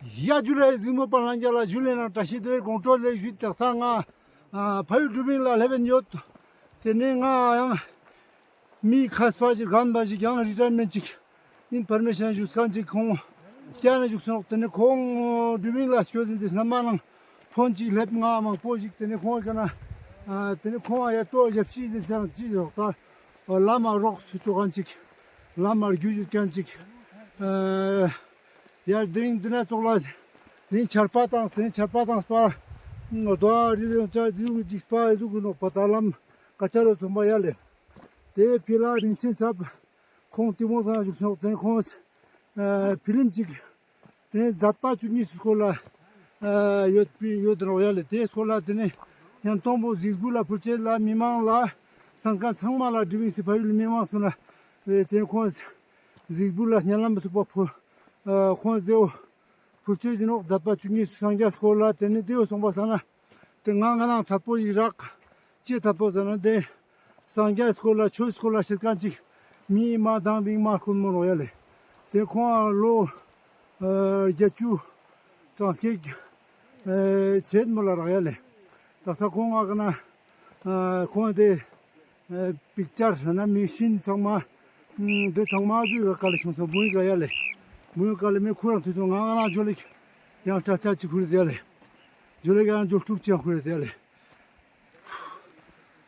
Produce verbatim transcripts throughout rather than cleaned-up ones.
ཡ་ཇུ་ལེ། གཟིགས་མོ་པ་ལྷན་རྒྱས་ལ་ཇུ་ལེ་ནང་བཀྲ་ཤིས་བདེ་ལེགས་དགོང་དྲོ་ལེགས་ཞུ། དག་ས་ང་ཨ་ཕ་ཡུལ་དིབ་ལིང་ལ་སླེབས་ཡོད། དེ་ནས་ང་ཡང་མི་མཁས་པ་ཞིག་རྒན་པ་ཞིག་ཡང་རི་ཊ་ཡར་མེནཊ་ཅིག་ཨིན་ཕོར་མེ་ཤན་ཞུ་མཁན་ཅིག་ཁོང་བསྐྱལ་ནས་བཞུགས་སོང་། དེ་ནས་ཁོང་དིབ་ལིང་ལ་སྐྱོད་དེ་སྣ་མ་ནང་ཕོན་ཅིག་སླེབས། ང་མང་པོ་ཞིག་དེ་ནས་ཁོང་གི་ན་ཨ་དེ་ནས་ཁོང་ཡ་ཏོ་ཞབས་ཕྱི་ཟེར་ཚེ་ཅི་ཞོག་ད་བླ་མ་རོགས་སུ་ཆོག་མཁན་ཅིག་བླ་མ་རྒྱུ་ཞུ་མཁན་ཅིག་ཨ་ཡར་དིང་དེ་ན་ཙོགས་ལ་དིང་ཆར་པ་དང་དེ་ནས་ཆར་པ་དང་སྤ་རྡོ་རི་ཡོང་ཆ་ཟིག་ཅིག་སྤ་ཨེ་ཟུག་གི་ནོག་པ། ད་ལམ་ཀ་ཆ་རོ་ཚོང་པ་ཡ་ལེ། དེ་ཕི་ལ་རིན་ཆེན་ཟབ་ཁོང་གཏི་མུག་ཚང་བཞུགས་སོང་། དེ་ཁོང་ཨ་ཕི་ལིམ་ཅིག་དེ་ནས་མཛད་པ་བཅུ་གཉིས་སི་སྐོར་ལ་ཨ་ཡོད་པི་ཡོད་རོགས་ཡ་ལེ། དེའི་སྐོར་ལ་དེ་ནས་ཡང་སྟོང་པོ་གཟིགས་འབུལ་ལ་ཕུལ་ཆེད་ལ་མི་མང་ལ་སང་ཀ་ཚང་མ་ལ་དིབ་ལིང་སི་ཕ་ཡུལ་མི་མང་སུ་ན་དེ་ཁོང་གཟིགས་འབུལ་ལ་སྙན་ལམ་ཚུགས་པ་ཕུལ་ཨ་ཁོང་དེའོ་ཕུལ་ཆེད་ཡིན་ནོག། མཛད་པ་བཅུ་གཉིས་སི་སངས་རྒྱས་སྐོར་ལ། དེ་ནས་དེའོ་སོང་པ་ས་ན་དེ་ང་ང་རང་ཐད་པོ་ཞིག་རག་ཅི་ཐད་པོ་ཟེར་ན་དེ་སངས་རྒྱས་སྐོར་ལ་ཆོས་སྐོར་ལ་བཤད་མཁན་ཅིག་མི་མ་དང་དིང་མ་ཁུན་མོ་རོགས་ཡ་ལེ། དེ་ཁོང་ལོ་ཨ་བརྒྱད་ཅུ་གྲངས་སྐྱེས་ཨ་ཆེད་མོ་ལ་རག་ཡ་ལེ། དག་ས་ཁོང་ང་གི་ན་ཨ་ཁོང་དེ་ཨ་པིག་ཅར་ན་མི་ཤིན་ཚང་མ་ཨ་དེ་ཚང་མ་ཟུག་ག་ལ་ཁྱོང་སོང་། བུ་ཡི་ག་ཡ་ལེ། བུ་ཡི་ག་ལེ་མི་ཁུ་རང་དུས་སོང་ང་ང་རང་ཇོ་ལེ་ཡང་ཆ་ཆ་ཅིག་ཁུ་རེ་དེ་ཡ་ལེ། ཇོ་ལེ་ག་ཡང་ཇོ་ལྟུག་ཅིག་ཡང་ཁུ་རེ་དེ་ཡ་ལེ།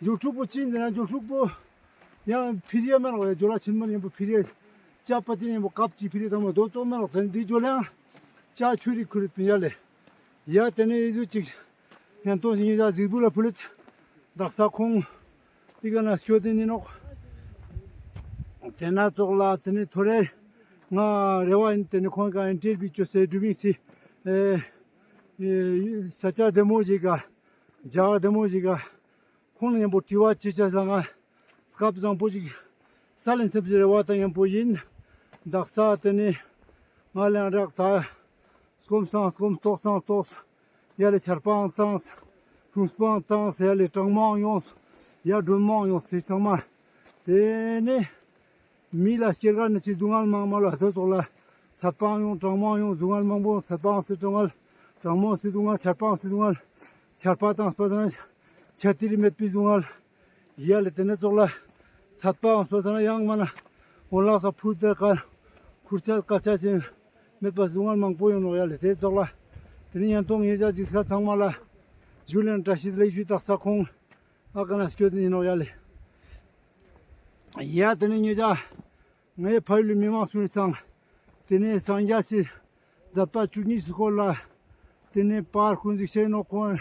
ཇོ་ལྟུག་པོ་ཅི་ཡིན་ཟེར་ན་ཇོ་ལྟུག་པོ་ཡང་ཕི་རི་ཡ་མེ་རོགས་ཡ། ཇོ་ལ་ཆེན་མོ་ཡིན་པོ་ཕི་རི་ཡ་ཅ་པ་ཏི་ཡིན་པོ་ཀབ་ཅིག་ཕི་རི་ཡ་དང་མ་དོ་ཙོག་མེ་རོགས། དེ་འདི་ཇོ་ལ་ཡང་ཅ་ཆུ་རི་ཁུ་རེ་པིན་ཡ་ལེ། ཡ་དེ་ནས་ཨི་ཟུག་ཅིག་ཡང་ཏོང་ཞིག་ཉི་ཟ་གཟིགས་འབུལ་ལ་ཕུལ་ལེད། དག་ས་ཁོང་ཨི་ཀ་ན་སྐྱོད་དེ་ནི་ནོག། དེ་ན་ཙོགས་ལ་དེ་ནས་ཐོ་རེ་ང་རེ་བ་ཡིན། དེ་ནས་ཁོང་ག་ཨིན་ཊར་བིའུ་ཅོ་སེ་དིབ་ལིང་སི་ཨེ་ཨེ་ས་ཆ་བདེ་མོ་ཞིག་ག་ཇ་བདེ་མོ་ཞིག་ག་ཁོང་ཉམ་པོ་དྲི་བ་ཅི་ཆ་ས་ང་སྐབས་བཟང་པོ་ཞིག་ས་ལེན་སེམས་ཀྱི་རེ་བ་དང་ཉམ་པོ་ཡིན། དག་ས་དེ་ནས་ང་ལེན་རག་ད་སྐོམ་སང་སྐོམ་ལྟོགས་སང་ལྟོགས། ཡ་ལེ་ཆར་པའང་བཏང་། ལྷུང་སྤང་བཏང་། ཡ་ལེ་གྲང་མོའང་ཡོང་། ཡ་སྒྲོན་མོའང་ཡོང་། དེ་ཚང་མ་དེ་ནས་མི་ལ་སྐྱེ་རྒ་ན་འཆི་སྡུག་བསྔལ་མང་མ་ལ་དེ་ཙོགས་ལ་ཚད་པའང་ཡོང་། གྲང་མོའང་ཡོང་། སྡུག་བསྔལ་མང་པོ་ཡོང་། ཚད་པའང་སི་གྲང་མོ་སི་སྡུག་བསྔལ། ཆར་པའང་སི་སྡུག་བསྔལ། ཆར་པ་དང་སྤ་ས་ན་ཆ་ཏི་རི་མེད་པའི་སྡུག་བསྔལ། ཡ་ལེ་དེ་ནས་ཙོགས་ལ་ཚད་པའང་སྤ་ས་ན་ཡང་མ་ན་འོ་ལག་ས་ཕུར་དེ་ཀ་ཁུར་ཆ་ཀ་ཆ་ཅན་མེད་པ་སྡུག་བསྔལ་མང་པོ་ཡོང་ནོག་ཡ་ལེ། དེ་ཙོགས་ལ་དེ་ནས་ཡང་ཏོང་ངེ་ཅག་ཅིག་ས་ཚང་མ་ལ་ཇུ་ལེ་ནང་བཀྲ་ཤིས་བདེ་ལེགས་ཞུ། དག་ས་ཁོང་ཨ་ཀ་ན་སྐྱོད་དེ་ཡིན་ནོག་ཡ་ལེ། ཡ་དེ་ནས་ངེ་ཅག་ངའི་ཕ་ཡུལ་མི་མང་སུ་ཡིན་སང་དེ་ནས་སངས་རྒྱས་སི་མཛད་པ་བཅུ་གཉིས་སི་སྐོར་ལ་དེ་ནས་པར་ཀུན་གཟིགས་ཤེས་ནོག། ཁོང་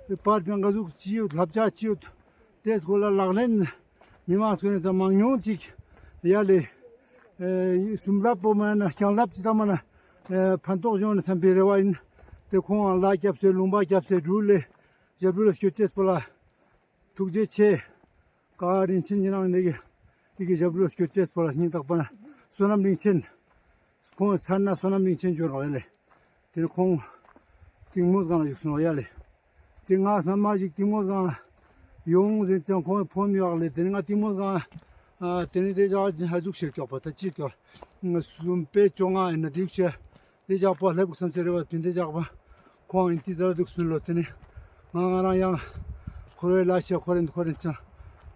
པར་པའང་ག་ཟུག་ཅི་ཡོད་བསླབ་བྱ་ཅི་ཡོད་དེ་སྐོར་ལ་ལག་ལེན་མི་མང་སུ་ཡིན་སང་མང་ཉུང་ཅིག་ཡ་ལེ་ཨེ་སུམ་ལྡབ་པོ་མ་ན་རྐྱང་ལྡབ་ཅིག་ད་མ་ན་ཨེ་ཕན་ཐོགས་ཡོང་ན་བསམ་པའི་རེ་བ་ཡིན། དེ་ཁོང་ལ་སྐྱབས་སེ་ལུང་པ་སྐྱབས་སེ་འགྲུལ་ལེ་ཞབས་དྲུང་ལ་སྐྱོད་ཅེས་པོ་ལ་ཐུགས་རྗེ་ཆེ། ཀ་རིན་ཆེན་ཉི་རང་ནི་གི་དེ་གི་ཞབས་དྲུང་སྐྱོད་ཅེས་པོ་ལ་སྙིང་ཐག་པ་ན་བསོད་ནམས་རིན་ཆེན། ཁོང་ཚར་ན་བསོད་ནམས་རིན་ཆེན་འབྱོར་རོགས་ཡ་ལེ། དེ་ནས་ཁོང་གཏིང་མོ་སྒང་ལ་བཞུགས་སོང་ཡ་ལེ། དེ་ང་སྔ་མ་ཞིག་གཏིང་མོ་སྒང་ཡོང་ཟེར་ཙང་ཁོང་ཕོན་ཡོད་ལེ། དེ་ནས་ང་གཏིང་མོ་སྒང་ཨ་དེ་ནས་དེ་ཞག་ཧ་ཟུག་ཞིག་སྐྱོག་པ་ད་ཅི་སྐྱོག་སུམ་པའི་བཅོ་ལྔ་ཡིན་ན་དེ་ཞིག་དེ་ཞག་པ་སླེབས་བསམ་ཚེ་རེ་བ་བིན། དེ་ཞག་པ་ཁོང་ཨིན་ཏི་ཟ་ར་འདུག་སུན་ལོ། དེ་ནས་ང་ང་རང་ཡང་ཁོ་རེ་ལ་ཤེ་ཁོ་རེ་ཁོ་རེ་ཅང་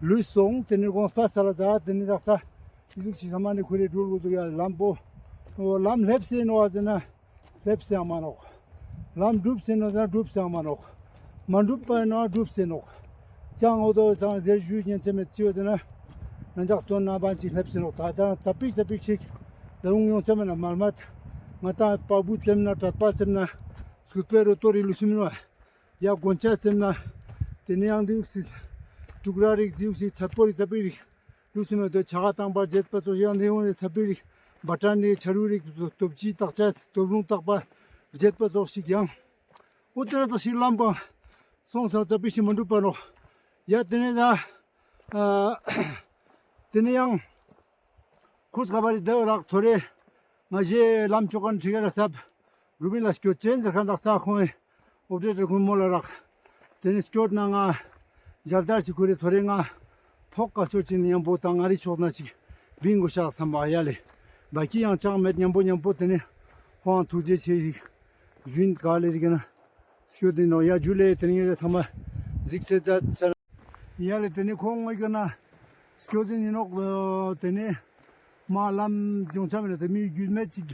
ལུས་སོང་། དེ་ནས་དགོངས་པ་ས་ལ་ཟ། དེ་ནས་རག་ས་ཨི་ཟུག་ཅིག་ས་མ་ནས་ཁོ་རེ་འགྲུལ་དགོས་འདུག་ཡ། ལམ་པོ་ལམ་སླེབས་སེ་ནོག་ཟེར་ན་སླེབས་སེ་ཡང་མ་ནོག། ལམ་འགྲུབ་སེ་ནོག་ཟེར་ན་འགྲུབ་སེ་ཡང་མ་ནོག། མ་འགྲུབ་པ་ཡིན་ནོག་འགྲུབ་སེ་ནོག། ཅང་འོ་དོ་ཚང་ཟེར་ཞུས་ཉན་ཚེ་མེད་ཅི་ཡོད་ཟེར་ན་ང་ཅག་སྟོན་ན་བན་ཅིག་སླེབས་སེ་ནོག། ད་ད་ཙ་པིག་ཙ་པིག་ཞིག་ད་རུང་ཡོང་ཚེ་མེད་ན་མལ་མ་ང་ད་པག་བུ་ཙེམ་ན་གྲད་པ་ཙེམ་ན་སྐུད་པའི་རོ་ཏོ་རི་ལུས་སེ་མེད་ནོག། ཡ་གོན་ཆ་ཙེམ་ན་དེ་ནས་ཡང་དེའུག་སི་དྲུག་ར་རིག་དེའུག་སི་ཚད་པོ་རིག་ཙ་པིག་རིག་ལུས་སེ་མེད་དོ། ཆ་ག་བཏང་པ་རྗེད་པ་ཙོགས་ཡང་དེ་ཡོང་ནས་ཚ་པི་རིག་བ་ཏྲ་ནི་ཆ་རུ་རིག་སྟོབས་ཆི་བཏགས་ཆ་སྟོབས་རླུང་བཏགས་པ་རྗེད་པ་ཙོགས་ཤིག་ཡང་འོ་དེ་ན་ཙོགས་ཤིག་ལམ་པ་སོང་ཙང་ཙ་པི་ཞིག་མ་འགྲུབ་པ་ནོག། ཡ་དེ་ནས་ད་ཨ་དེ་ནས་ཡང་ཁུ་ཙ་པ་རི་དེ་རག་ཐོ་རེ་ང་ཞེ་ལམ་ཅོ་ཁན་ཁྲི་ཀ་ར་སབ་རུ་བིན་ལ་སྐྱོད་ཅན་ཟེར་ཁན་དག་ས་ཁོང་ཨོ་པ་རེ་ཊར་ཁུན་མོ་ལ་རག། དེ་ནས་སྐྱོད་ན་ང་ཞལ་དར་ཅིག་ཁུར་རེ་ཐོ་རེ་ང་ཕོག་ཀ་ཆོ་ཅིག་ཉམ་པོ་དང་ང་རི་ཕྱོགས་ན་ཅིག་བིང་གོ་ཤག་སམ་པ་ཡ་ལེ། བ་ཀི་ཡང་ཅང་མེད་ཉམ་པོ་ཉམ་པོ་དེ་ནས་ཁོང་ཐུགས་རྗེ་ཆེ་ཞིག་ ཞུན་ག་ལེ་དེ་ག་ན་སྐྱོད་དེ་ནོག། ཡ་ཇུ་ལེ། དེ་ནི་ངེ་ཚང་མ་གཟིགས་ཚེ་ཛད་ས། ཡ་ལེ། དེ་ནི་ཁོང་ངི་ག་ན་སྐྱོད་དེ་ནི་ནོག། དེ་ནི་མ་ལམ་ཡོང་ཆ་མེད་ན་དེ་མི་རྒྱུས་མེད་ཅིག་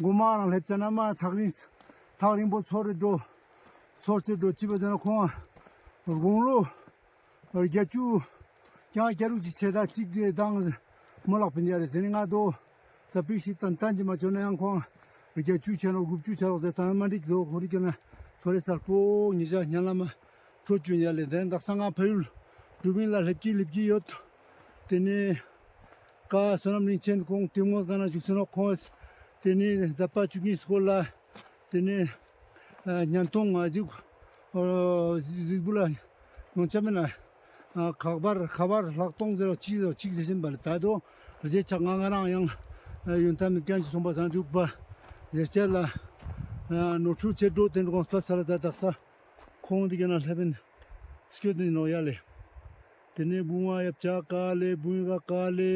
གོ་མ་རང་སླེབས་ཙ་ན་མ་ཐག་རིང་ཐག་རིང་པོ་ཚོར་རེ་འགྲོ། ཚོར་ཚེ་འགྲོ་ཅི་བ་ཟེར་ན་ཁོང་དགུང་ལོ། བརྒྱད་ཅུ་ཀྱང་བརྒྱ་དྲུག་ཅིག་ཆེ་ད་ཅིག་དང་མོ་ལག་པིན་ཡ་རེ། དེ་ནི་ང་དོ་ཙ་པིག་ཞིག་ཏན་ཏན་གྱི་མ་བཅོ་ན་ཡང་ཁོང་བརྒྱད་ཅུ་ཆེ་ནོག་དགུ་བཅུ་ཆེ་ནོག་ཟེར་ཏང་མ་འགྲིག་དོ། ཁོ་རི་ཀ་ན་ཐོ་རེ་སར་པོ་ཉི་ཞག་ཉན་ལ་མ་འཕྲོ་བཅུན་ཡ་ལེ། དེ་ནི་དག་ས་ང་ཕ་ཡུལ་གྲུ་བིན་ལ་སླེབས་ཀྱི་སླེབས་ཀྱི་ཡོད། དེ་ནི་ཀ་བསོད་ནམས་རིན་ཆེན་ཁོང་གཏིང་མོ་སྒང་ན་བཞུགས་སེ་ནོག། ཁོང་དེ་ནི་ཛད་པ་བཅུ་གཉིས་སྐོར་ལ། དེ་ནས་ཉན་ཐོང་ང་གཟིགས་གཟིགས་པོ་ལ་ཡོང་ཆ་མེད་ན་ཁ་པར་ཁ་པར་ལྷག་གཏོང་ཟེར་བ་ཅིག་ཟེར་ཅིག་ཟེར་བཞིན་པ་ལ་ད་དོ་རྗེས་ཆགས་ང་ང་རང་ཡང་ཡོན་ཏན་མེད་མཁན་ཅིག་སོང་པ་སང་འདུག་པ་ཟེར་ཆ་ལ་ནོར་འཁྲུལ་ཆེ་འགྲོ་དེ་འགོངས་པ་ས་ལ་ད་དག་ས་ཁོང་འདི་ག་ན་སླེབས་ཡིན་སྐྱོད་དེ་ནོག་ཡ་ལེ། དེ་ནས་བུང་བ་ཡབ་ཆ་ག་ལེ་བུང་བ་ག་ལེ།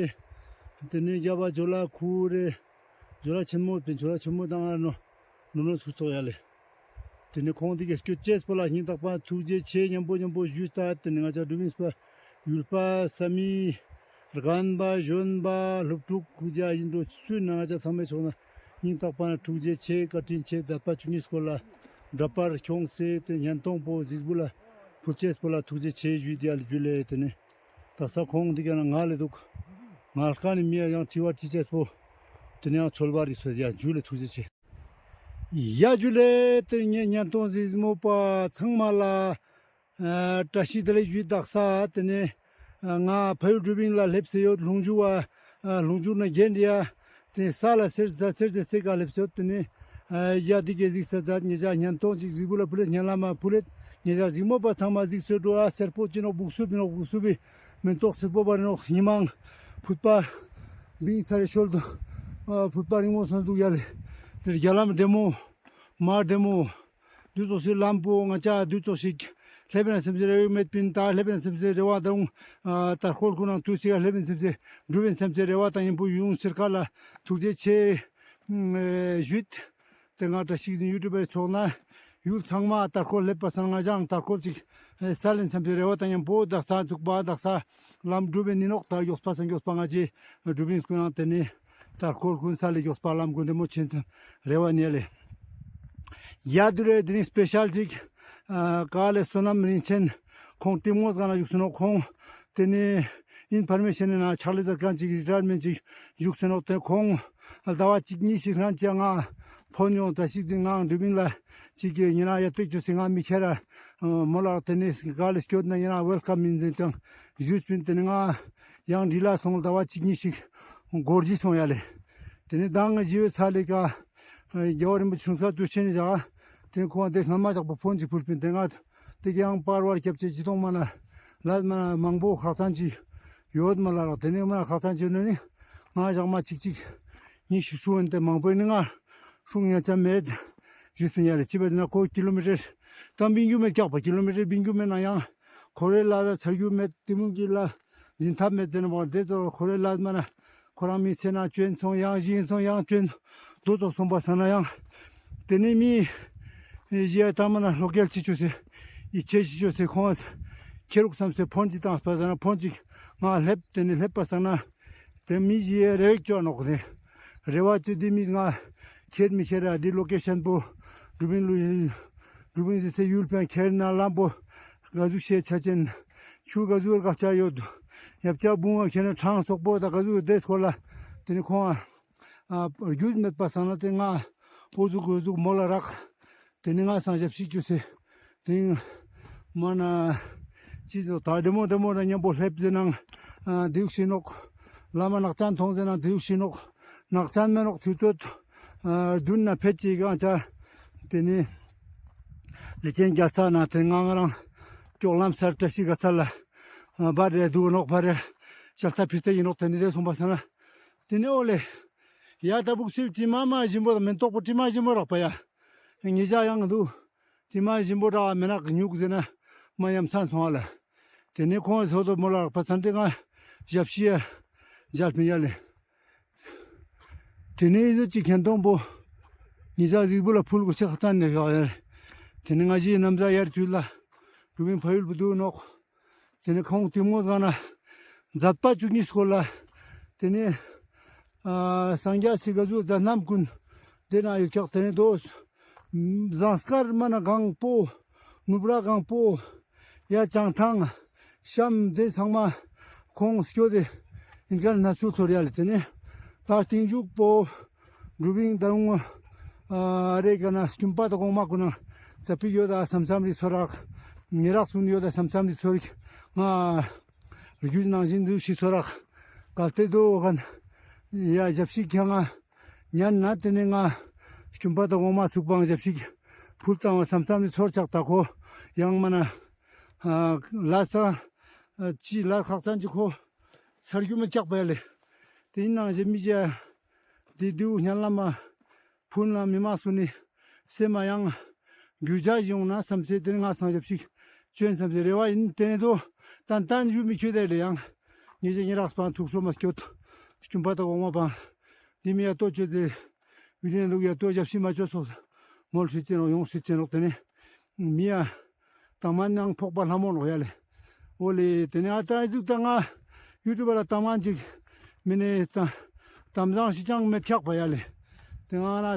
དེ་ནས་རྒྱབ་པ་ཇོ་ལ་ཁུ་རེ་ཇོ་ལ་ཆེན་མོ་དེ་ཇོ་ལ་ཆེན་མོ་དང་ཨ་ནོ་ནོ་ནོ་སུ་ཚོགས་ཡ་ལེ། དེ་ནས་ཁོང་དེ་ག་སྐྱོད་ཅེས་པོ་ལ་སྙིང་ཐག་པ་ཐུགས་རྗེ་ཆེ་མཉམ་པོ་མཉམ་པོ་ཞུས་ཏེ། དེ་ནས་ང་ཅག་གྲུ་བིན་པ་ཡུལ་པ་ས་མི་རྒན་པ་གཞོན་པ་སློབ་ཕྲུག་སྐུ་ཞབས་ཡིན་འགྲོ་སུ་ན་ང་ཅག་ཚང་མའི་ཕྱོགས་ན་སྙིང་ཐག་པ་ན་ཐུགས་རྗེ་ཆེ་བཀའ་དྲིན་ཆེ། ཛད་པ་བཅུ་གཉིས་སྐོར་ལ་འདྲ་པར་ཁྱོངས་སེ་དེ་ཉན་ཐོང་པོ་གཟིགས་པོ་ལ་ཕུལ་ཅེས་པོ་ལ་ཐུགས་རྗེ་ཆེ་ཞུས་ཏེ་ཡ་ལེ་ཇུ་ལེ། དེ་ནས་དག་ས་ཁོང་དེ་ག་ན་ང་ལེ་འདུག། ང་ལ་ཁ་ནས་མི་ཡང་དྲི་བ་དྲི་ཅེས་པོ་དེ་ནས་ཡང་ཆོལ་བ་རིག་སོ་ཡ་ཇུ་ལེ་ཐུགས་རྗེ་ཆེ། ཡ་ཇུ་ལེ། དེ་ངས་ཉན་ཐོང་གཟིགས་མོ་པ་ཚང་མ་ལ་བཀྲ་ཤིས་བདེ་ལེགས་ཞུས། དག་ས་དེ་ནས་ང་ཕ་ཡུལ་གྲུ་བིན་ལ་སླེབས་སེ་ཡོད། ལྷུང་འཇུ་བ་ལྷུང་འཇུ་ན་རྒན་རེ་ཡ་དེ་ས་ལ་སེར་ས་སེར་དེ་སེ་ག་སླེབས་སེ་ཡོད། དེ་ནས་ཡ་དེ་ག་གཟིགས་ས་ཛད། ཉེ་ཞག་ཉན་ཐོང་ཅིག་གཟིགས་པོ་ལ་ཕུལ་ལེ་ཉན་ལ་མ་ཕུལ་ལེ། ཉེ་ཞག་གཟིགས་མོ་པ་ཚང་མ་གཟིགས་སེ་འགྲོ་ཨ་སེར་པོ་ཅི་ནོག་སྦུག་སུབ་ཡིན་ནོག་སྦུག་སུབ་བི་མེན་ཏོག་སེར་པོ་བ་རེ་ནོག་ཉི་མ་ཕུད་པ་བིང་ཚར་རེ་ཤོལ་དུ་ཕུད་པ་རིང་མོ་སོང་འདུག་ཡ་ལེ། དེ་རྒྱ་ལམ་བདེ་མོ་མ་བདེ་མོ། དུས་ཚོད་ཞིག་ལམ་པོ་ང་ཅག་དུས་ཚོད་ཞིག་སླེབས་ན་སེམས་ཅན་རེ་བ་མེད་པིན། ད་སླེབས་ན་སེམས་ཅན་རེ་བ་དང་དར་ཁོལ་ཁུ་ནང་དུས་ཞིག་སླེབས་ན་སེམས་ཅན་འགྲུབ་པིན་སེམས་ཅན་རེ་བ་དང་མཉམ་པོ་ཡུལ་ལུང་སེར་ཁ་ལ་ཐུགས་རྗེ་ཆེ་ཞུས། དེ་ང་བཀྲ་ཤིས་ཀྱི་ཡུ་ཊུབ་པའི་ཕྱོགས་ན་ཡུལ་ཚང་མ་དར་ཁོལ་སླེབས་པ་སང་ང་ཅག་དར་ཁོལ་ཅིག་ས་ལེན་སེམས་ཅན་རེ་བ་དང་མཉམ་པོ་དག་ས་འཛུགས་པ་དག་ས་ལམ་འགྲུབ་པའི་ནི་ནོག། ད་མགྱོགས་པ་སང་མགྱོགས་པ་ང་ཅི་འགྲུབ་པིན་སྐུ་ནང་དེ་ནས། དར་ཁོལ་ཁུན་ས་ལེ་མགྱོགས་པ་ལམ་ཀུན་དེ་མོ་ཆེན་ཙམ་རེ་བ་ཉེ་ལེ། ཡ་དུ་རེ་དེ་རིང་སྤེ་ཤལ་ཅིག་ཨ་ག་ལེ་བསོད་ནམས་རིན་ཆེན་ཁོང་གཏིང་མོ་སྒང་ན་བཞུགས་སེ་ནོག། ཁོང་དེ་ནས་ཨིན་ཕོར་མེ་ཤན་ནི་ནང་ཕྱག་ལས་མཛད་མཁན་ཅིག་རི་ཊ་ཡར་མེན་ཅིག་བཞུགས་སེ་ནོག། དེ་ཁོང་ཟླ་བ་གཅིག་གཉིས་ཤིག་སྔན་ཅིག་ང་ཕོན་ཡོང་བཀྲ་ཤིས་ཅིག་ངང་འགྲུལ་པིན་ལ་ཅིག་གི་ཉེ་རང་ཡ་ཏོག་ཅོས་སེ་ང་མི་ཁྱེར་ར་མོ་ལགས་དེ་ནས་ག་ལེ་སྐྱོད་ན་ཉེ་རང་ཝེལ་ཀམ་ཡིན་ཟེར་ཅང་ཞུས་པིན། དེ་ནས་ང་ཡང་འདི་ལ་སོང་ཟླ་བ་གཅིག་གཉིས་ཤིག་འགོར་གྱི་སོང་ཡ་ལེ། དེ་ནས་མདང་ང་ཞི་བའི་ཚ་ལེ་ཀ་རྒྱལ་བ་རིན་པོ་ཆེ་ཁ་དུས་ཆེན་བཞག། དེ་ཁོང་དེ་སྔ་མ་བཞག་པ་ཕོན་ཅིག་ཕུལ་པིན། དེ་ང་དེ་ག་ཡང་པར་བར་སྐྱབས་ཆེ་ཅི་གཏོང་མ་ན་ལ་མ་ན་མང་པོ་ཁག་ཚང་ཅིག་ཡོད་མ་ལ་རག། དེ་ནས་མ་ན་ཁག་ཚང་ཅིག་ནི་ང་བཞག་མ་གཅིག་གཅིག་གཉིས་ཤིག་ཧྲུག་ཡིན། དེ་མང་པོ་ནི་ང་ཧྲུག་ཉན་ཆ་མེད་ཞུས་པིན་ཡ་ལེ། ཅི་བས་ན་ཁོ་ཀི་ལོ་མི་ཊར་དང་བིང་རྒྱུ་མེད་ཀྱག་པ། ཀི་ལོ་མི་ཊར་བིང་རྒྱུ་མེད་ན་ཡང་ཁོ་རེ་ལ་ལ་ཚར་རྒྱུ་མེད། དེ་མུན་གྱི་ལ་འཛིན་ཐབས་མེད་ཟེར་ན་མ་དེ་ཚོ་ཁོ་རེ་ལ་མ་ན་ཁོ་རང་མི་ཚེ་ན་བཅོན་སོང་ཡང་ཞིང་སོང་ཡང་བཅོན་དུ་ཚོགས་སོང་པ་ས་ན་ཡང་དེ་ནས་མི་ཡ་ད་མ་ན་ལོ་ཀལ་ཅི་ཅོས་སེ་ཡི་ཆེ་ཅི་ཅོས་སེ་ཁོང་ཁྱེར་རུག་བསམ་སེ་ཕོན་ཅིག་བཏང་པ་ས་ན་ཕོན་ཅིག་ང་སླེབས། དེ་ནས་སླེབས་པ་ས་ན་དེ་མི་ཞིག་རེ་བ་ཅོ་ནོག་ནི། རེ་བ་ཅོ་དེ་མི་ང་ཁྱེར་མི་ཁྱེར་ར་དེ་ལོ་ཀེ་ཤན་པོ་གྲུ་བིན་ལུ་གྲུ་བིན་ཟེར་སེ་ཡུལ་པན་ཁྱེར་ན་ལམ་པོ་ག་ཟུག་ཤེས་ཆ་ཅན་ཆུ་ག་ཟུག་ག་ཆ་ཡོད། ཡབ་ཆ་བུང་བ་ཁྱེར་ན་གྲང་སོག་པོ་ད་ག་ཟུག་དེ་སྐོར་ལ་དེ་ནི་ཁོང་ཨ་རྒྱུས་མེད་པ་སང་ན་དེ་ང་ཨོ་ཟུག་ཨོ་ཟུག་མོ་ལ་རག། དེ་ནི་ང་སང་ཞབས་ཕྱི་ཅོས་སེ་དེ་མ་ན་ཅི་ཟོ་ད་བདེ་མོ་བདེ་མོ་ར་མཉམ་པོ་སླེབས་ཟེར་ནང་ཨ་དེའུ་ཤི་ནོག། ལ་མ་ནག་ཅན་མཐོང་ཟེར་ནང་དེའུ་ཤི་ནོག། ནག་ཅན་མེ་ནོག་ཆུ་ཚོད་ཨ་བདུན་ན་ཕེད་ཅིག་གང་ཆ་དེ་ནི་ལི་ཅན་རྒྱ་ཚ་ན་དེ་ང་ང་རང་ཀྱོག་ལམ་སར་བཀྲ་ཤིས་ག་ཚ་ལ་ཨ་བར་རེ་དུག་ནོག་བར་རེ་ཅལ་ཏ་ཕི་སྟེ་ཡིན་ནོག། དེ་ནི་དེ་སོང་པ་ས་ན་དེ་ནི་ཨོ་ལེ། ཡ་ད་སྦུག་སུབ་དྲི་མ་མ་ཞིམ་པོ་དང་མེན་ཏོག་པོ་དྲི་མ་ཞིམ་པོ་རག་པ་ཡ། ཉེ་ཞག་ཡང་འདུག། དྲི་མ་ཞིམ་པོ་རག་མེ་ནག་ཉུག་ཟེར་ན་མ་ཡམ་སང་སོང་བ་ལ། དེ་ནས་ཁོང་སོ་དོ་མོ་ལ་རག་པ་ཚན་དེ་ང་ཞབས་ཕྱི་ཡ་ཞབས་མི་ཡ་ལེ། དེ་ནས་ཨི་ཟོ་ཅིག་ཁེན་ཏོང་པོ་ ཉེ་ཞ་གཟིགས་འབུལ་ལ་ཕུལ་གོས་ཤེས་ཁག་ཅན་ནེ་ཡོད་ཡ། ཏེ་ནེ་ང་ཞའི་ནམ་ཟླ་དབྱར་དུས་ལ་འབྲུག་པའི་ཕ་ཡུལ་བུ་དུ་ནོག། ཏེ་ནེ་ཁོང་ཏེ་མོ་ཟ་ན་མཛད་པ་བཅུ་གཉིས་སྐོར་ལ། ཏེ་ནེ་ཨ་སངས་རྒྱས་སི་ག་ཟུག་མཛད་རྣམ་ཀུན་ཏེ་ན་ཡོད་ཀྱག། ཏེ་ནེ་དོ་ཟངས་དཀར་མ་ན་གང་པོ་ནུབ་ར་གང་པོ་ཡ་བྱང་ཐང་གཤམ་ཏེ་ཚང་མ་ཁོང་སྐྱོད་དེ་ཨིན་ཁན་ན་ཚུ་ཚོར་ཡ་ལེ། ཏེ་ནེ་ད་རྟིང་མཇུག་པོ་འབྲུག་པིང་ད་རུང་ཨ་རེ་ག་ན་སྐྱུམ་པ་དང་གོང་མ་ཀུན་ན་ཙ་པིག་ཡོད་ད་སམ་སམ་རི་ཚོར་རག། ཉེ་རག་སུན་ཡོད་ད་སམ་སམ་རི་ཚོར་རག། ང་རྒྱུད་ནང་བཞིན་དུ་ཤི་ཚོར་རག། གལ་ཏེ་དོ་ག་ན་ཡ་ཞབས་ཕྱི་ཁྱང་ང་ཉན་ན་ཏེ་ནེ་ང་སྐྱུམ་པ་དང་གོང་མ་ཚུགས་པའང་ཞབས་ཕྱི་ཕུལ་ཏང་བ་སམ་སམ་རི་ཚོར་ཆག། ད་ཁོ་ཡང་མ་ན་ལ་ས་ཅི་ལ་ཁག་ཚན་ཅི་ཁོ་ཚར་རྒྱུ་མ་ཆག་པ་ཡ་ལེ། ཏེ་ཨིན་ནང་ཞེ་མི་ཞ་ཏེ་དུ་ཉན་ལ་མ་ཕུལ་ན་མི་མང་སུ་ནི་སེམས་མ་ཡང་རྒྱུ་ཆ་ཡོང་ན་སམ་སེ་ཏེ་ནེ་ང་སང་ཞབས་ཕྱི་ཅོན་སམ་སེ་རེ་བ་ཨིན། ཏེ་ནེ་དོ་ཏན་ཏན་ཞུ་མི་ཁྱོད་དེ་ལེ་ཡང་ཉེ་ཞ་ཉེ་རག་སྤང་ཐུགས་སྲོ་མ་སྐྱོད། སྐྱུམ་པ་དང་གོང་མ་པང་ཏེ་མི་ཡ་ཏོ་ཅོ་ཏེ་བི་ནེ་ལུག་ཡ་ཏོ་ཞབས་ཕྱི་མ་ཅོ་སོགས་མོལ་ཤི་ཅེན་ནོག་ཡོང་ཤི་ཅེན་ནོག། ཏེ་ནེ་མི་ཡ་དང་མ་ནང་ཕོག་པ་ལྷ་མོ་ནོག་ཡ་ལེ། འོ་ལེ། ཏེ་ནེ་ཨ་ཏ་ཨི་ཟུག་ཏ་ང་ཡུ་ཊུབ་ལ་དང་མ་ཅིག་མི་ནེ་ཏ་དམ་བཟང་ཤི་ཅང་མེད་ཁག་པ་ཡ་ལེ། ཏེ་ང་ན་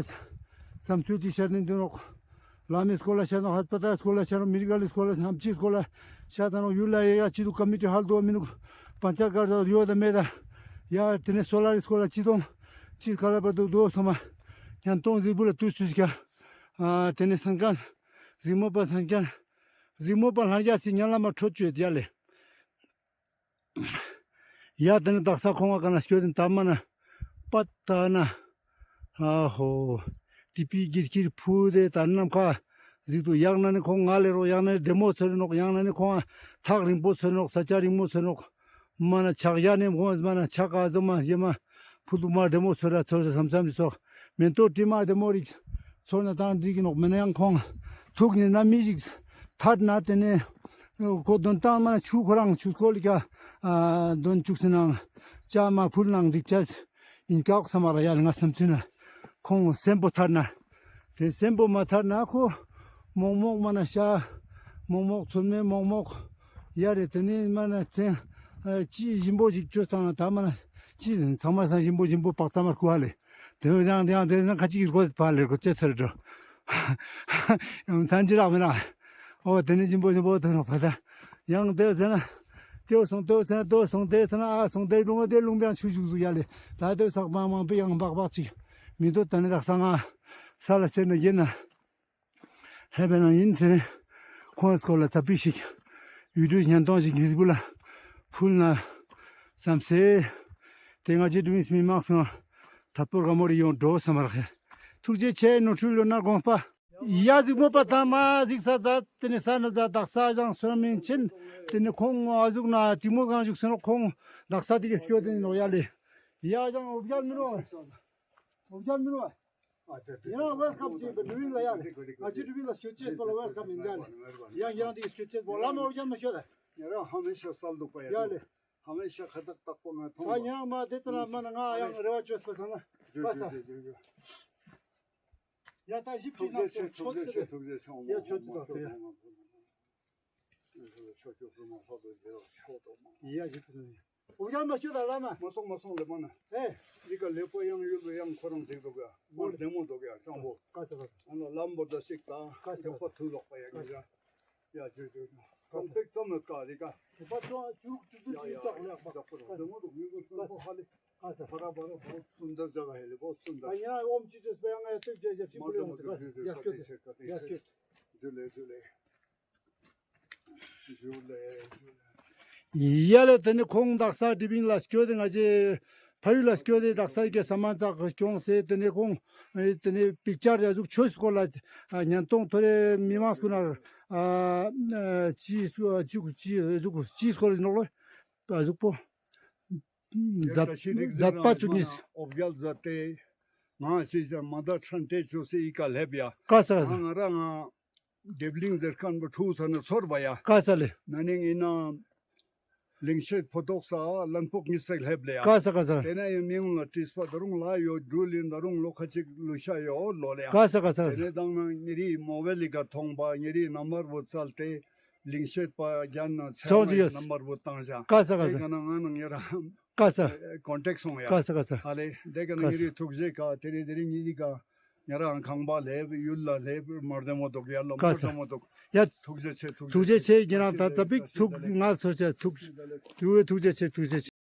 སམ་ཚུལ་ཅིག་ཤར་ནེ་དུ་ནོག། ལ་མི་སྐོར་ལ་ཤར་ནོག། ཧས་པ་ཏལ་སྐོར་ལ་ཤར་ནོག། མེ་ཌི་ཀལ་སྐོར་ལ་ཤར་ནོག། ཨམ་ཆི་སྐོར་ལ་ཤར་ཏ་ནོག། ཡུལ་ལ་ཡ་ཡ་ཅི་དུ་ཀ་མི་ཊི་ཧལ་དུ་མི་ནུག། པན་ཅ་ཀར་དུ་ཡོད་ད་མེད་ད། ཡ་ཏེ་ནེ་སོ་ལ་རི་སྐོར་ལ་ཅི་དོང་ཅི་སྐར་ལ་པར་དུ་དོ་སོ་མ་ཉན་ཏོང་གཟིགས་འབུལ་ལ་ཏུས་ཏུས་ཀ། ཨ་ཏེ་ནེ་སང་ཀ་གཟིགས་མོ་པ་སང་ཀ་གཟིགས་མོ་པ་ལྷན་རྒྱས་སི་ཉན་ལ་མ་ཁྲོད་ཅོད་ཡ་ལེ། ཡ་ཏེ་ནེ་དག་ས་ཁོང་ང་ཀ་ན་སྐྱོད་དེ་ཏ་མ་ན་པ་ཏ་ན། ཨ་ཧོ། ཏི་པི་གིར་གིར་ཕུ་དེ་ཏ་ནམ་ཁ་གཟིགས་དུ་ཡང་ན་ནི་ཁོང་ང་ལེ་རོག། ཡང་ན་ནི་བདེ་མོ་ཚོར་ནོག། ཡང་ན་ནི་ཁོང་ཐག་རིང་པོ་ཚོར་ནོག། ས་ཆ་རིང་མོ་ཚོར་ནོག། མ་ན་ཆག་ཡ་ནེ་ཁོང་མ་ན་ཆག་ག་ཟོ་མ་ཡེ་མ་ཕུ་དུ་མ་བདེ་མོ་ཚོར་ར་ཚོར་ས་སམ་སམ་རི་ཚོགས་མེན་ཏོ་ཏི་མ་བདེ་མོ་རིག་ཚོར་ན་ཏང་འགྲིག་གི་ནོག། མེན་ན་ཡང་ཁོང་ཐུག་ནི་ན་མི་ཞིག་ཐར་ན་ཏེ་ནེ་ཁོ་དོན་ཏང་མ་ཆུ་ཁོ་རང་ཆུ་ཁོ་ལི་ཀ་ཨ་དོན་ཅུག་སེ་ནང་ཅ་མ་ཕུལ་ནང་འགྲིག་ཅས་ཨིན་ཀག་སམ་མ་ར་ཡ་ལེ། ང་སམ་ཚུལ་ན་ཁོང་སེམས་པོ་ཐར་ན་ཏེ་སེམས་པོ་མ་ཐར་ན་ཁོ་མོག་མོག་མ་ན་ཤ་མོག་མོག་ཚོད་མེད་མོག་མོག་ཡ་རེ། ཏེ་ནེ་མ་ན་ཚེ་ཨ་ཅི་ཞིམ་པོ་ཞིག་ཅོས་ཏང་ན་ཏ་མ་ན་ཅི་ཚང་མ་སང་ཞིམ་པོ་ཞིམ་པོ་པག་ཙ་མར་ཁུ་ཧ་ལེ། ཏེ་ཡང་ཡང་ཏེ་ན་ཁ་ཅིག་གི་གོ་ཕ་ལེ་གོ་ཅེ་ཚར་འགྲོ། ཡང་ཐན་ཅི་རག་མི་རག། འོ་ཏེ་ནེ་ཞིམ་པོ་ཞིམ་པོ་ཐོན་ནོག་པ་ད། ཡང་ཏེ་ཟེར་ན་ཏེ་སོང་ཏེ་ཟེར་ན་ཏེ་སོང་ཏེ་ཐ་ན་ཨ་སོང་ཏེ་ལུང་ཏེ་ལུང་པའང་ཆུ་ཞུགས་ཟུག་ཡ་ལེ། ད་ཏེ་སག་པ་མང་པོ་ཡང་སྦག་སྦག་ཅིག་མི་འདུག། ཏ་ནེ་དག་ས་ང་ས་ལ་ཆེར་ན་ཡིན་ན། ཧེ་བེ་ན་ཡིན་ཚེ་ཁོང་སྐོར་ལ་ཙ་པིག་ཞིག་ཡུལ་དུས་ཉན་ཏོང་ཞིག་གིས་བུ་ལ་ཕུལ་ན་བསམ་སེ། ཏེ་ང་ཅི་དུ་མི་སྨི་མང་སོང་ཐད་པོ་རྒ་མོ་རི་ཡོང་འགྲོ་སམ་མ་རག་ཧེ། ཐུགས་རྗེ་ཆེ། ནོར་འཁྲུལ་ཡོད་ན་དགོངས་པ། ཡ་གཟིགས་མོ་པ་ཚང་མ་གཟིགས་ས་ཛད། ཏེ་ནེ་ས་ན་ཛད། དག་ས་ཞང་སོན་མིན་ཆེན། ཏེ་ནེ་ཁོང་ཨ་ཟུག་ན་ཏི་མོ་གང་ཞུགས་སེ་ནོག། ཁོང་དག་ས་ཏེ་གི་སྐྱོད་དེ་ནོག་ཡ་ལེ། ཡ་ཞང་འོ་བརྒྱལ་མི་རུང་། འོ་བརྒྱལ་མི་རུང་། ཨ་ཏེ་ཏེ། ཡང་ཝེལ་ཀམ་ཅིག་པ་ཌུ་ཝིང་ལ་ཡ་ལེ། ང་ཅི་ཌུ་ཝིང་ལ་སྐྱོད་ཅེས་པོ་ལ་ཝེལ་ཀམ་ཨིན་ད་ལེ། ཡང་ཡང་ཏེ་སྐྱོད་ཅེས་པོ་ལ་མ་འོ་བརྒྱལ་མ་སྐྱོད་ད། ཉེ་རང་ཧ་མེ་ཤ་སལ་འདུག་པ་ཡ། ཡ་ལེ། ཧ་མེ་ཤ་ཁ་ཏག་ཏག་པོ་ང་མཐོང་བ། ཨ་ཉེ་རང་མ་ཏེ་ཙ་ན་མ་ན་ང་ཡང་རེ་བ་ཅོས་པ་སང་ན། ཇུ་ཇུ་ཇུ་ཇུ། ཡ་ད་ཞིབ་ཅིག་ན་ཐུགས་རྗེ་ཆེ། ཐུགས་རྗེ་ཆེ། ཡ་ཆོས་ཅི་དང་ཐུགས་ཡ། ཡ་ཞིབ་ཅིག་ན། འོ་ཡ་མ་ཤོད་ད་བླ་མ། མ་སོང་མ་སོང་ལེ་མ་ན། ཨེ། འདི་ཀ་ལེགས་པོ་ཡང་ཡོད་ལོ་ཡང་ཁོ་རང་འགྲིག་འདུག་ཡ། མ་བདེ་མོ་འདུག་ཡ་སྤྱང་པོ། ཀ་ས་ཀ་ས། ཨ་ན་ལམ་བོ་ད་ཞིག་ད། ཀ་ས་ཀ་ས། ལེགས་པོ་ཐུག་ལོག་པ་ཡ་ཀ་ས། ཡ་ཇུ་ཇུ་ཇུ། ཀ་ས་ཀ་ས། ཀམ་པེག་ཙམ་ཀ་འདི་ཀ། དེ་པ་ཅོ་ཅུག་ཅུག་ཅུག་ཡ་ཅུག་ཡ་ཅག་ལེགས་པ། ཀ་ས་ཀ་ས། བདེ་མོ་འདུག་མི་འདུག་སོང་པོ་ཧ་ལེ། ཀ་ས། བ་ར་བ་ར་བོ་སུན་དར་ཇ་ག་ཧེ་ལེ་བོ་སུན་དར། ཨ་ཉེ་རང་ཨོམ་ཅི་ཅོས་པ་ཡང་ང་ཡ་ཏེ་ཇེ་ཇེ་ཅི་པུ་ལེ་ཡོང་ཏེ་ཀ་ས། ཡ་སྐྱོད་དེ། ཡ་སྐྱོད། ཇུ་ལེ་ཇུ་ལེ། ཇུ་ལེ་ཇུ་ལེ། ཡ་ལེ། ཏེ་ནེ་ཁོང་དག་ས་ཌི་བིང་ལ་སྐྱོད་དེ་ང་ཅི་ཕ་ཡུལ་ལ་སྐྱོད་དེ་དག་ས་ཡི་གེ་ས་མ་ཙག་གི་སྐྱོང་སེ་ཏེ་ནེ་ཁོང་ཨེ་ཏེ་ནེ་པིག་ཅར་ཡ་ཟུག་ཆོས་སྐོར་ལ་ཨ་ཉན་ཏོང་ཐོ་རེ་མི་མང་སྐུ་ན་ཨ་ཅི་སུ་ཨ་ཅི་ཅི་ཟུག་ཅི་སྐོར་ལ་ནོག་ལོ། ཨ་ཟུག་པོ། མཛད་མཛད་པ་བཅུ་གཉིས། འོ་བརྒྱལ་མཛད་དེ། ང་ཞིག་ཙམ་མ་ད་ཁྲན་ཏེ་ཅོ་སེ་ཨི་ཀ་ལེབ་ཡ། ཀ་ས་ཀ་ས། ང་ང་རང་ང་དེབ་གླིང་ཟེར་ཁན་པོ་ཐུག་ས་ན་ཚོར་བ་ཡ། ཀ་ས་ལེ། ན་ནིང་ཨིན་ན། ལིང་ཤེད་ཕོ་ཏོག་ས་ལན་ཕོག་ཉིས་སེག་ལེབ་ལེ་ཡ། ཀ་ས་ཀ་ས། ཏེ་ནེ་ཡང་མི་ཡོང་ལ་ཏྲིས་པ་ད་རུང་ལ་ཡོད་འགྲུལ་ཡིན་ད་རུང་ལོ་ཁ་ཅིག་ལུས་ཤ་ཡོད་ལོ་ལེ་ཡ། ཀ་ས་ཀ་ས། ཏེ་ནེ་དང་ན་ཉེ་རི་མོ་བེ་ལི་ཀ་ཐོང་པ་ཉེ་རི་ནམ་བར་བུ་ཙལ་ཏེ་ལིང་ཤེད་པ་རྒྱན་ན་ཚེ་ཚོང་ཅི་ཡོད། ནམ་བར་བུ་བཏང་ཞག་ཀ་ས་ཀ་ས། ཏེ་ཀ་ན་ང་ནང་ཉེ་ར་ཀ་ས། ཀོན་ཊེག་སོང་ཡ། ཀ་ས་ཀ་ས། ཨ་ལེ་ཏེ་ཀ་ན་ཀ་ས། ཉེ་རི་ཐུགས་རྗེ་ཀ་ཏེ་རི་ཏེ་རི་ཉེ་རི་ཀ་ཉེ་རང་ཁང་པ་ལེབ་ཡུལ་ལ་ལེབ་མར་དེ་མོ་ཏོག་ཡར་ལ་ཀ་མར་ས། དེ་མོ་ཏོག་ཡ། ཐུགས་རྗེ་ཆེ་ཐུགས་རྗེ་ཆེ་ཉེ་རང་ད་ད་པིག་ཐུགས་ང་ཚོ་ཆེ་ཐུགས་ཐུགས་རྗེ་ཆེ་ཐུགས་རྗེ་ཆེ།